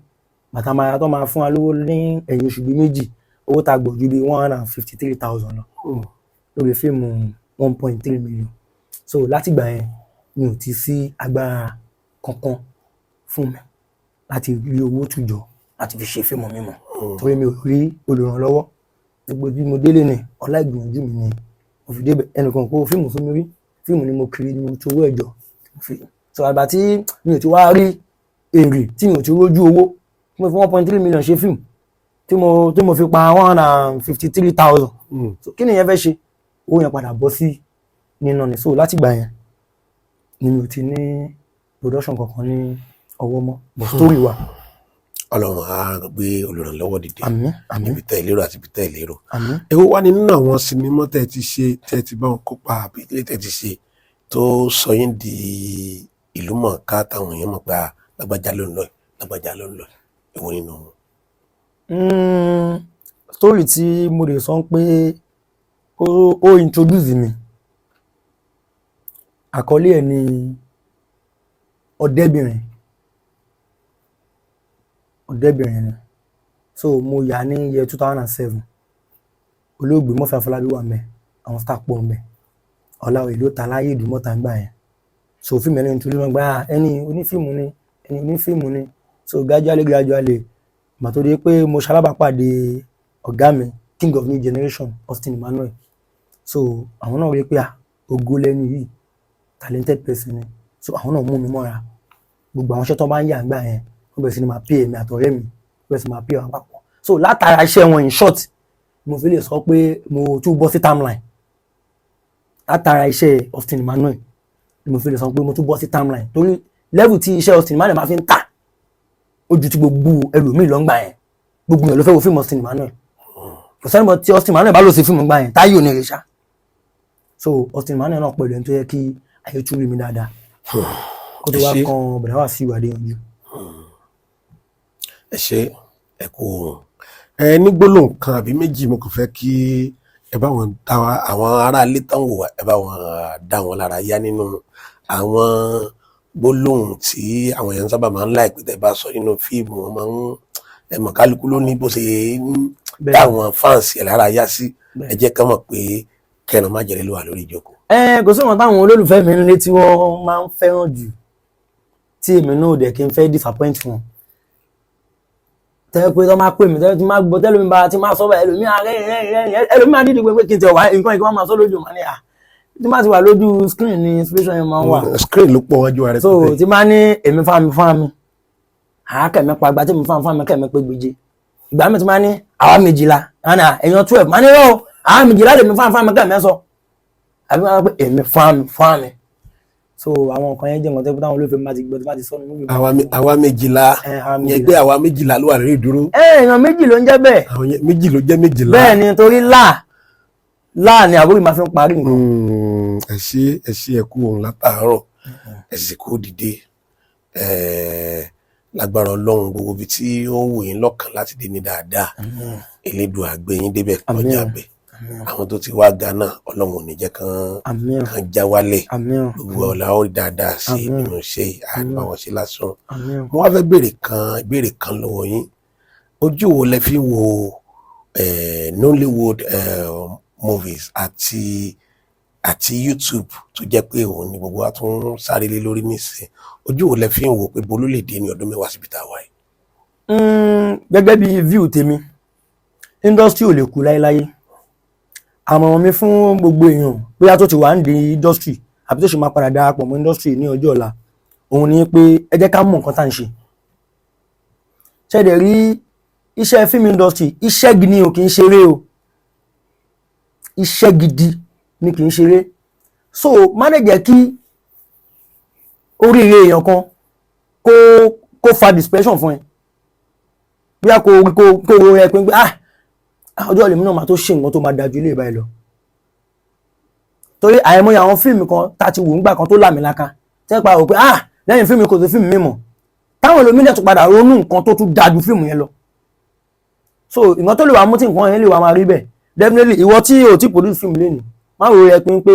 bàtà máa tó máa fún wa lówó ní ẹ̀yìn oṣù bíi méjì, owó tá a gbọ̀ ju bíi 153,000 lọ lórí fíìmù 1.3 million. So látìgbà yẹn mi ò ti sí agbára kankan fún mi láti rí owó tùjọ láti fi ṣe fíìmù mímọ́, torí mi ò rí olùrànlọ́wọ́. Gbogbo bí mo délé ni ọlá ìgbìyànjú mi ni mo fi débẹ̀. Ẹnìkan kó fíìmù fún mi rí. Fíìmù ni mo kiri, ni mo ti owó ẹ̀jọ̀ mo fi so. Àgbà tí mi ò ti wá rí èrè, tí mi ò ti rójú owó tí mo fi 1.3 million ṣe fíìmù, tí mo fi pa 153,000, so kí ni ìyẹn fẹ́ ṣe? Owó yẹn padà bọ́ sí nínú ni. So látìgbà yẹn ni mi ò ti ní production kankan ní ọwọ́ mọ́, but story wà. Ọlọ́run á gbé olùrànlọ́wọ́ dìde. Àmín, àmín. Níbi tẹ́ ẹ lérò àti ibi tẹ́ ẹ lérò. Àmín. Èwo wá ní nínú àwọn sinimá tẹ́ ẹ ti ṣe, tẹ́ ẹ ti bá wọn kópa, àbí ilé tẹ́ ẹ ti ṣe tó sọ yín di ìlú mọ̀ọ́ká, táwọn èèyàn mọ̀ pé, ah, lágbájá ló ń lọ yìí, lágbájá ló ń lọ yìí? Èwo nínú wọn? Story tí mo lè sọ pé ó introduce mi, àkọlé ẹ̀ ní Ọ̀dẹ́bìnrin. Ọ̀dẹ́bìnrin ni. So mo yà ní year 2007. Olóògbé Murphy Afọlábí wà ńbẹ̀, àwọn star pọ̀ ńbẹ̀, Ọláoyè ló ta láyé Ìdúmọ̀tà ńgbà yẹn. So fíìmù ẹni introduce wọn gbà, ẹni onífíìmù ni, ẹni onífíìmù ni. So gradually gradually, gbà tó di pé mo ṣalábàápàdé ọ̀gá mi, King of New Generation, Austin Emmanuel. So àwọn náà rí pé, ah, ògo lẹ́nu yìí, talented person ni. So àwọn náà mú mi mọ́ra. Gbogbo àwọn iṣẹ́ tó bá ń yà ńgbà yẹn, wọ́n bẹ̀rẹ̀ sí ni máa pay èmi àtọ̀rẹ́ mi, wọ́n bẹ̀rẹ̀ sí máa pay wa papọ̀. So látara iṣẹ́ wọn, in short. Mo fi lè sọ pé mo tún bọ́ sí timeline látara iṣẹ́ Austin Emmanuel ni. Mo fi lè sọ pé mo tún bọ́ sí timeline torí level tí iṣẹ́ Austin Emmanuel máa fi ń tà ó ju ti gbogbo ẹlòmíì lọ́ngbà yẹn. Gbogbo yẹn ló fẹ́ wo fíìmù Austin Emmanuel. Kò sẹ́ni mọ́ tí Austin Emmanuel bá lò sí fíìmù gbà yẹn táyé ò ní rè ṣá. So Austin Emmanuel náà pẹ̀lú ẹni tó yẹ kí ayé tún rí mi dáadáa kó tó Ẹ wá ṣé. kan bọ̀dá wá sí ìwádìí yanjú. Ẹ ṣé, ẹ kú ohun. Ẹ ní gbólóhùn kan àbí méjì, mo kàn fẹ́ kí ẹ bá wọn dá àwọn aráalé tán wò wá, ẹ bá wọn dá wọn lára yá nínú àwọn gbólóhùn tí àwọn èèyàn sábà máa ń láìpẹ́ tẹ́ bá sọ nínú fíìmù. Wọn máa ń, ẹ mọ̀, kálukú ló ní bó ṣe ń dá àwọn fans ẹ̀ lára yá sí. Ẹ jẹ́ ká mọ̀ pé Kẹran Májẹ̀lé ló wà lórí ìjókòó. Ẹ kò sí wọn táwọn olólùfẹ́ mi ń lé tí wọ́n máa ń fẹ́ràn jù tí èmi náà dẹ̀ kí n fẹ́ disappoint wọn. Tẹ́ pé tó máa pè mí, tẹ́ tí máa gbọ́ tẹ́lómi bá ti máa sọ báyìí, ẹlòmí ààrẹ rẹ̀, ẹlòmí máa dídì pé kí n tẹ̀ wá nǹkan ìkí wọ́n máa sọ lójú màá ní à tí máa ti wà lójú screen ní inspiration yẹn máa ń wà. Screen ló pọ̀ wájú wa rẹ̀. So tí máa ní èmi fámi fámi àákẹ́mi pa àgbà tí mi fámi fámi kẹ́mi pé gbèjé. Ìgbà mi ti máa ní àwa 12 àná èèyàn 12 máa ní rọ àwa 12 lèmi fámi fámi kẹ́mi sọ àbí máa pé èmi fámi fámi. So àwọn nǹkan yẹn jẹ́ nǹkan tó táwọn olóòfẹ́ máa ti gbọ́ tó bá ti sọ́nù níbi. Àwa 12. Àwa yẹn 12. Pé àwa 12 ló wà lórí ìdúró. Ẹ èèyàn méjì ló ń jẹ́ bẹ́ẹ̀. Àwọn yẹn méjì ló jẹ́ 12. Bẹ́ẹ̀ ni, torí láà láà ni àbúrò máa fi ń parí nǹkan. Ẹ ṣé, ẹ ṣé, ẹ kú òun látàárọ̀, ẹ sì kú dìde. Lágbára Ọlọ́run, gbogbo ibi tí ó wù yín lọ́kàn láti dé ní dáadáa, Elédùà á gbé yín débẹ̀ kọjá Àmín. bẹ̀. Àwọn tó ti wá ga náà, Ọlọ́run ò ní jẹ́ kán Àmín. kán já wálẹ̀. Àmín. Gbogbo ọ̀la ó rí dáadáa sí Àmín. nínú iṣẹ́ àgbà wọn ṣe lásán. Àmín. Mo wá fẹ́ béèrè kan ìbéèrè kan lọ́wọ́ yín. Ojú wo lẹ fi ń wo Nollywood movies àti YouTube tó jẹ́ pé òun ni gbogbo wa tún ń sáré lé lórí nísìn? Ojú wo lẹ fi ń wo pé bolú lè dé ní ọdún 10 síbi tá a wà yìí? Gẹ́gẹ́ bí view tèmi, industry ò lè kú láéláé. Àmọ̀ràn mi fún gbogbo èèyàn bóyá tó ti wà ń di industry àbí tó ṣe máa padà darapọ̀ mọ́ industry ní ọjọ́ ọ̀la, òun ni pé ẹ jẹ́ ká mọ̀ nǹkan tá à ń ṣe. Ṣẹ̀dẹ̀ rí iṣẹ́ film industry, iṣẹ́ gidi ni o, kì í ṣeré o. Iṣẹ́ gidi ni, kì í ṣeré. So má lè jẹ́ kí oríire èèyàn kan kó fa depression fún ẹ, bóyá kó ro ẹ pé ah, ọjọ́ ìlú náà máa tó ṣe nǹkan tó máa dájú ilé ìbáyìí lọ, torí àìmọye àwọn fíìmù kan tá a ti wò ńgbà kan tó làmìlaka tẹ́ pa rò pé ah, lẹ́yìn fíìmù kò sí fíìmù mímọ̀, táwọn ẹlòmíì tún padà ronú nǹkan tó tún dájú fíìmù yẹn lọ. So nǹkan tó lè wà mú tí nǹkan yẹn lè wà máa rí bẹ́ẹ̀, definitely ìwọ tí o ti produce fíìmù lẹ́nu, má ro ẹ pín pé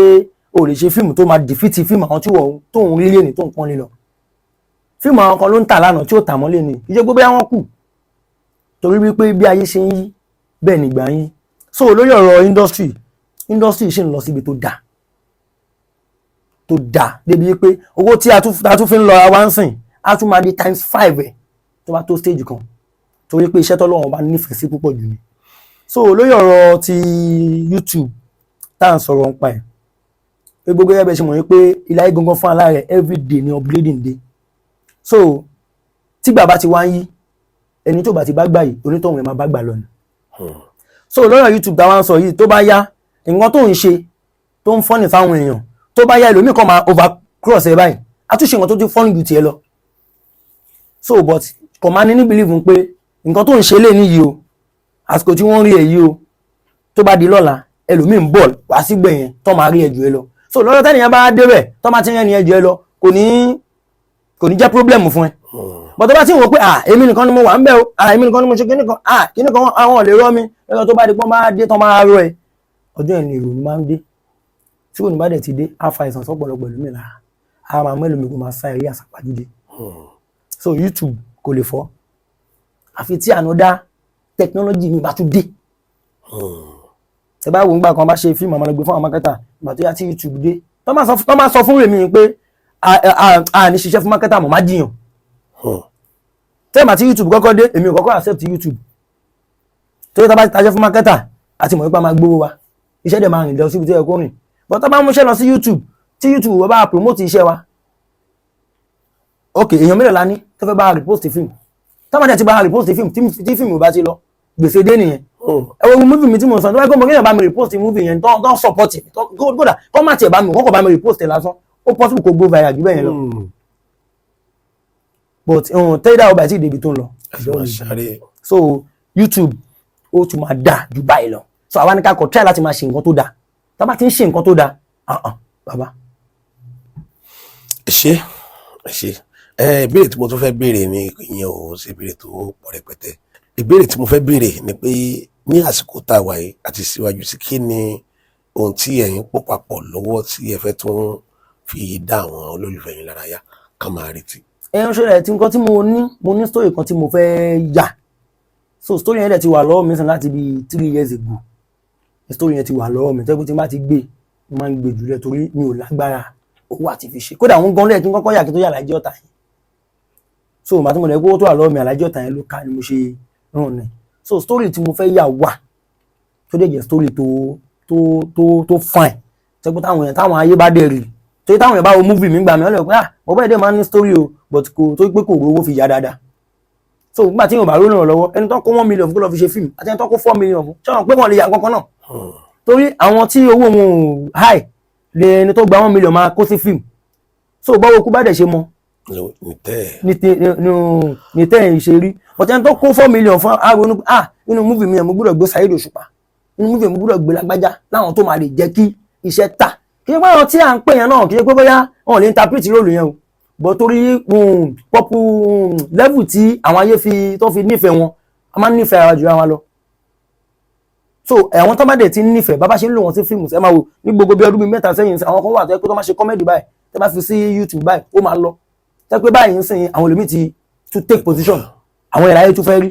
o lè ṣe fíìmù tó máa defeat fíìmù àwọn tí wọ́n tó ń rí lẹ́nu tó ń pọ́n lé lọ. Fíìmù àwọn kan ló ń tà lánàá tí ó tà mọ́ lẹ́nu ìjẹ́ gbogbo bóyá wọ́n kù, torí wípé bí ayé ṣe ń yí bẹ́ẹ̀ nígbà ń yí. So lórí ọ̀rọ̀ industry, industry ṣì ń lọ síbi tó dáa, tó dáa débi wípé owó tí a tún fi ń lọ ra wá ń sìn á tún máa di times five ẹ̀ tó bá tó stage kan, torí pé iṣẹ́ tọ́lọ́run bá nífẹ̀ẹ́ sí púpọ̀ jù ni. So lórí ọ̀rọ̀ ti YouTube tá à ń sọ̀rọ̀ nípa ẹ̀, pé gbogbo ẹ̀ bẹ́ẹ̀ ṣe mọ̀ wípé ilé ayé gangan fún aláàrẹ̀, everyday ni upgrading day. So tígbà bá ti wá ń yí, ẹni tó bá ti bá gbà yìí, onítọ̀hún ẹ̀ máa bá gbà lọ ni. So lọ́rọ̀ YouTube táwa ń sọ yìí, tó bá yá, nǹkan tó ń ṣe tó ń funny fáwọn èèyàn, tó bá yá, ẹlòmíì kan máa over cross ẹ báyìí, àtúnṣe nǹkan tó ti funny ju tiẹ̀ lọ. So but kò máa ní believe pé nǹkan tó ń ṣe lé níyì o, àsìkò tí wọ́n rí ẹ yìí o, tó bá di lọ́la, ẹlòmíì ń bọ̀ wá sígbẹ̀ yẹn tó máa rí ẹ jù ẹ lọ. So lọ́dọ̀ tẹ́nìyàn bá débẹ̀, tó máa ti rẹ́ ni ẹ jù ẹ lọ, kò ní jẹ́ problem fún ẹ. But tó bá ti ń wò pé ah, èmi nìkan ni mo wà ń bẹ̀ o, ah, èmi nìkan ni mo ṣe kíní kan, ah, kíní kan, àwọn ò lè rọ́ mi lọ́dọ̀, tó bá di pọ́n bá dé tán máa rọ ẹ, ọjọ́ ẹ̀ ni ìrònú máa ń dé. Tí kò ní bá dẹ̀ ti dé, á fa àìsàn sọ́pọ̀lọpọ̀ ẹlòmíì lára, á máa mú ẹlòmíì kó máa sá eré àsápajúdé. So YouTube kò lè fọ́, àfi tí another technology mi bá tún dé. Tẹ bá wo ńgbà kan bá ṣe fíìmù, àwọn ọmọ fún àwọn marketer. Ìgbà tó yá tí YouTube dé, tó máa sọ fún èmi pé a ní ṣiṣẹ́ fún marketer mọ̀, má jiyàn. Tẹ́ẹ̀mà tí YouTube kọ́kọ́ dé, èmi ò kọ́kọ́ accept YouTube, torí tá bá ti taṣẹ́ fún marketer àti mọ̀ nípa máa gbówó wa, iṣẹ́ dẹ̀ máa rìn lọ síbi tó yẹ kó rìn. But tá bá mú iṣẹ́ lọ sí YouTube, tí YouTube wọ́n bá promote iṣẹ́ wa, ok, èèyàn mélòó la ní tó fẹ́ bá repost fíìmù? Táwọn dẹ̀ ti bá repost fíìmù, tí fíìmù bá ti lọ, gbèsè dé nìyẹn. Ẹ wo movie mi tí mo sọ, tó bá gbọ́ mo kéèyàn bá mi repost movie yẹn, tó ń support mi, kódà kó má tiẹ̀ bá mi kọ́kọ́ bá mi repost ẹ̀ lásán, ó possible kó go viral jù bẹ́ẹ̀ yẹn lọ. But tẹ́lẹ̀ ọba tí ìdèbí tó ń lọ. Ẹ sì máa sáré. So YouTube ó tún máa dà jù báyìí lọ. So àwa ní ká kọ try láti máa ṣe nǹkan tó dáa. Tá a bá ti ń ṣe nǹkan tó dáa, ah ah, bàbá. Ẹ ṣé, ẹ ṣé. Ẹ ìbéèrè tí mo tún fẹ́ béèrè ni, ìyẹn ò ṣe ìbéèrè tó pọ̀ rẹpẹtẹ. Ìbéèrè tí mo fẹ́ béèrè ni pé ní àsìkò tá a wà yìí àti síwájú sí, kí ni ohun tí ẹ̀yin pò papọ̀ lọ́wọ́ tí ẹ fẹ́ tún fi dá àwọn olólùfẹ́ yín lára yá ká máa retí? Ẹ ń ṣẹlẹ̀ tí nǹkan tí mo ní, mo ní story kan tí mo fẹ́ yà. So story yẹn dẹ̀ ti wà lọ́wọ́ mi sàn láti bí 3 years ago. Story yẹn ti wà lọ́wọ́ mi tẹ́kùn tí n bá ti gbé, mo máa ń gbé jùlẹ̀ torí mi ò lágbára owó àti fi ṣe. Kódà àwọn gan lẹ́yìn tí n kọ́kọ́ yà kí tó yà Àlàjì Ọ̀tà yẹn. So màá tí mo lẹ̀ kó tó wà lọ́wọ́ mi, Àlàjì Ọ̀tà yẹn ló ká ni mo ṣe ràn ní. So story tí mo fẹ́ yà wà tó dẹ̀ jẹ́ story tó fine, tẹ́kùn táwọn èèyàn, táwọn ayé bá dẹ̀ rí, torí táwọn èèyàn bá wo movie mi gbà mí, wọ́n lè pé, "Ah, bọ̀bọ́ ẹ̀dẹ̀ máa ń ní story o," but kò tó pé kò rówó fi yà dáadáa. So nígbà tí yóò bá rónà lọ́wọ́, ẹni tó kó 1 million fún kó lọ fi ṣe fíìmù àti ẹni tó kó 4 million fún, ṣé wọn pé wọn lè yà kankan náà? Torí àwọn tí owó wọn ò high lè ẹni tó gba 1 million máa kó sí fíìmù. So bọ́wọ́ kú bá dẹ̀ ṣe mọ ní tẹ́ ní tẹ́ ẹ̀ ṣe rí. But ẹni tó kó 4 million fún àrònú, "Ah, nínú movie mi yẹn, mo gbọ́dọ̀ gbé Saheed Òṣùpá, nínú movie mi, mo gbọ́dọ̀ gbé lágbájá," láwọn tó máa lè jẹ́ kí iṣẹ́ tà. Kì í ṣe pé àwọn tí à ń pè yẹn náà, kì í ṣe pé bóyá wọn ò lè interpret role yẹn o, but torí pọ́pù level tí àwọn ayé fi tó fi nífẹ̀ẹ́ wọn, a máa ń nífẹ̀ẹ́ ara jù ara wa lọ. So àwọn tó bá dẹ̀ ti ń nífẹ̀ẹ́, bàbá ṣe ń lò wọ́n sí fíìmù, ẹ máa wò ní gbogbo bí ọdún bíi 3 sẹ́yìn, àwọn kan wà tó yẹ pé tó máa ṣe comedy báyìí, tẹ́ bá fi sí YouTube báyìí, ó máa lọ. Tẹ́ pé báyìí ń sìn, àwọn ẹlòmíì ti to take position, àwọn ìlàyé tún fẹ́ rí.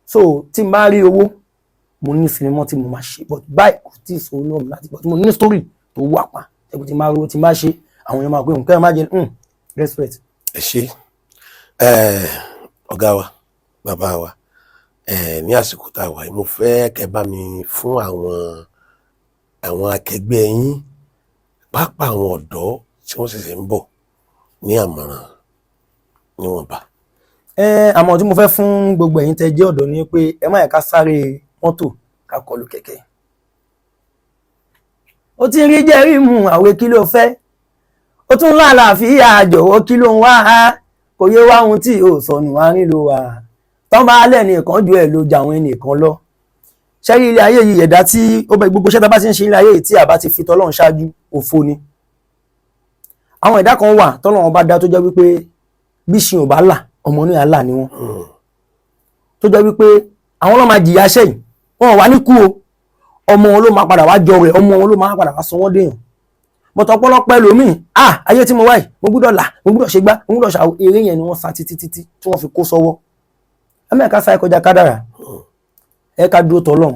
So tí n bá rí owó, mo ní sinimá tí mo máa ṣe, but báyìí kò tí ì sọ lọ́wọ́ mi láti, but mo ní story tó wà pa tẹ́kù tí n bá rówó, tí n bá ṣe, àwọn èèyàn máa pé nǹkan ẹ̀ má jẹ respect. Ẹ ṣé, ọ̀gá wa, bàbá wa. Ní àsìkò tá a wà yìí, mo fẹ́ kẹ́ bá mi fún àwọn akẹgbẹ́ yín, pàápàá àwọn ọ̀dọ́ tí wọ́n ṣẹ̀ṣẹ̀ ń bọ̀, ní àmọ̀ràn níwọ̀nba. Ẹ àmọ́ tí mo fẹ́ fún gbogbo ẹ̀yin tẹ́ jẹ́ ọ̀dọ́ ni pé ẹ má yẹ ká sáré mọ́tò ká kọlù kẹ̀kẹ́. Ó ti rí jẹ́rí mu àwẹ̀, kí ló fẹ́? Ó tún lálàáfíà, jọ̀wọ́, kí ló ń wá? Kò yé wá ohun tí ò sọnù àárín ló wà tán bá lẹ́nìkan ju ẹ̀ ló jà àwọn ẹnìkan lọ. Ṣẹ́rí ilé ayé yìí, ẹ̀dá tí ó bẹ gbogbo iṣẹ́ tá a bá ti ń ṣe ilé ayé yìí, tí a bá ti fi tọ́lọ́run ṣáájú, òfo ni. Àwọn ẹ̀dá kan wà tọ́lọ́run bá dá tó jẹ́ wípé bí ṣin ò bá là, ọmọ ní àlà ni wọ́n, tó jẹ́ wípé àwọn ló máa jìyà iṣẹ́ yìí, wọn ò wá ní kú o, ọmọ wọn ló máa padà wá jọ rẹ̀, ọmọ wọn ló máa padà wá sọ wọ́n dèèyàn. Bọ̀tọ̀ ọ̀pọ̀lọpọ̀ ẹlòmíì, ah, ayé tí mo wáyìí, mo gbúdọ̀ là, mo gbúdọ̀ ṣe gbá, mo gbúdọ̀ ṣàwọ. Eré yẹn ni wọ́n sá títí títí tí wọ́n fi kó sọ́wọ́. Ẹ mẹ́ka sáré kọjá kádàrà, ẹ ká dúró tọ́lọ́run.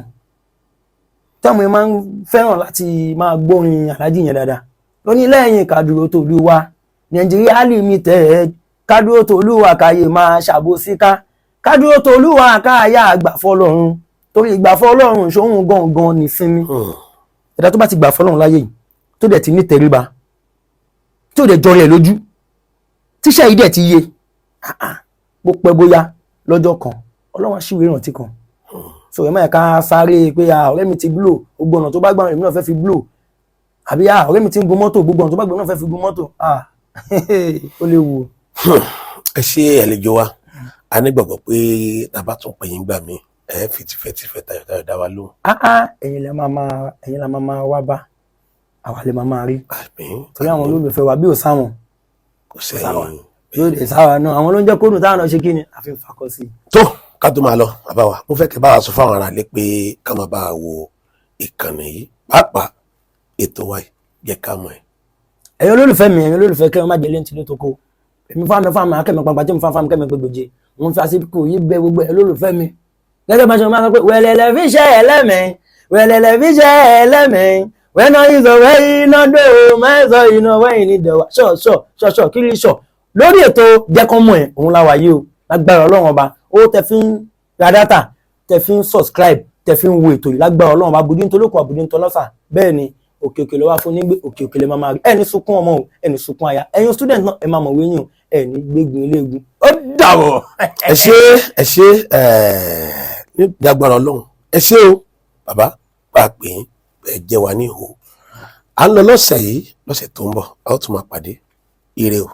Táwọn yẹn máa ń fẹ́ràn láti máa gbórin aláàjì yẹn dáadáa lóní lẹ́yìn kádúró tòlúwa, Nàìjíríà Limited, kádúró tòlúwa, káyé máa ṣàbòsí ká kádúró tòlúwa, káyà àgbà fọlọ́run, torí ìgbà fọlọ́run ṣóhun gangan nísinmi. Ẹ̀dá tó bá ti gbà fọlọ́run láyé yìí, tó dẹ̀ ti ní tẹríba, tí ò dẹ̀ jọrọ ẹ̀ lójú, tíṣẹ́ yìí dẹ̀ ti yé, ah, ah, bó pẹ́ bóyá lọ́jọ́ kan, Ọlọ́run á ṣíwèé ìrántí kan. So ẹ má yẹ ká sáré pé, "Ah, ọ̀rẹ́ mi ti blow, gbogbo ọ̀nà tó bá gbà, èmi náà fẹ́ fi blow," àbí, "Ah, ọ̀rẹ́ mi ti ń gun mọ́tò, gbogbo ọ̀nà tó bá gbà, èmi náà fẹ́ fi gun mọ́tò." Ah, ó léwu o. Ẹ ṣe, àlejò wa. A nígbàgbọ́ pé tá a bá tún pè yín gbà mí, ẹ fi tìfẹ́tìfẹ́, tayọ̀tayọ̀ dá wa lóhùn. Ah ah, ẹ̀yin la máa máa wá bá, àwa lè máa máa rí. Àmín. Torí àwọn olólùfẹ́ wa, bí ò sáwọn Kò sẹ́yìn. yóò dé sáwa náà. Àwọn ló ń jẹ́ kóòdù táwọn náà ṣe kí ni àfi ń fakọ sí i. Tó ká tó máa lọ, bàbá wa, mo fẹ́ kẹ́ bá wa sọ fáwọn aráalé pé ká máa bá wa wo ìkànnì yìí, pàápàá ètò wa yìí, Jẹ́ Ká Mọ̀ Ẹ́. Ẹ̀yin olólùfẹ́ mi, ẹ̀yin olólùfẹ́ kẹ́ ẹ má jẹ́ lẹ́ntì ló tó kó èmi fáwọn mi fáwọn akẹ́mi pàpà tí mo fáwọn kẹ́mi gbègbèjì. Mo ń fi àsìkò yìí bẹ gbogbo ẹ̀yin olólùfẹ́ mi gẹ́gẹ́ bá ṣe máa sọ pé wẹ̀lẹ̀lẹ̀ fi ṣe ẹlẹ́mìí, wẹ̀lẹ̀lẹ̀ fi ṣe ẹlẹ́mìí, wẹ́nà ìzọ̀ wẹ́yìn iná dé o mẹ́sọ̀ iná wẹ́yìn ní dẹ̀wà ṣọ̀ ṣọ̀ ṣọ̀ ṣọ̀ kiri ṣọ̀ lórí ètò Jẹ́ Kán Mọ̀ Ẹ́. Òun la wà yìí o. Lágbára Ọlọ́run Ọba, owó tẹ fi ń ra data, tẹ fi ń subscribe, tẹ fi ń wo ètò yìí, lágbára Ọlọ́run Ọba, àbùdí ntolóko, àbùdí ntọ́lọ́sà, bẹ́ẹ̀ ni òkè òkè lọ́wọ́ fún nígbè, òkè òkè lè máa máa rí. Ẹ ní sunkún ọmọ o, ẹ ní sunkún aya. Ẹ̀yin student náà, ẹ máa mọ̀wé yín o, ẹ ní gbégun eléegun. Ó dàbọ̀. Ẹ ṣé, ẹ ṣé. Ní ìdágbára Ọlọ́run, ẹ ṣé o bàbá, pàápàá ẹ jẹ́ wa ní ìhò. À ń lọ lọ́sẹ̀ yìí, lọ́sẹ̀ tó ń bọ̀ a ó tún máa pàdé. Ire o.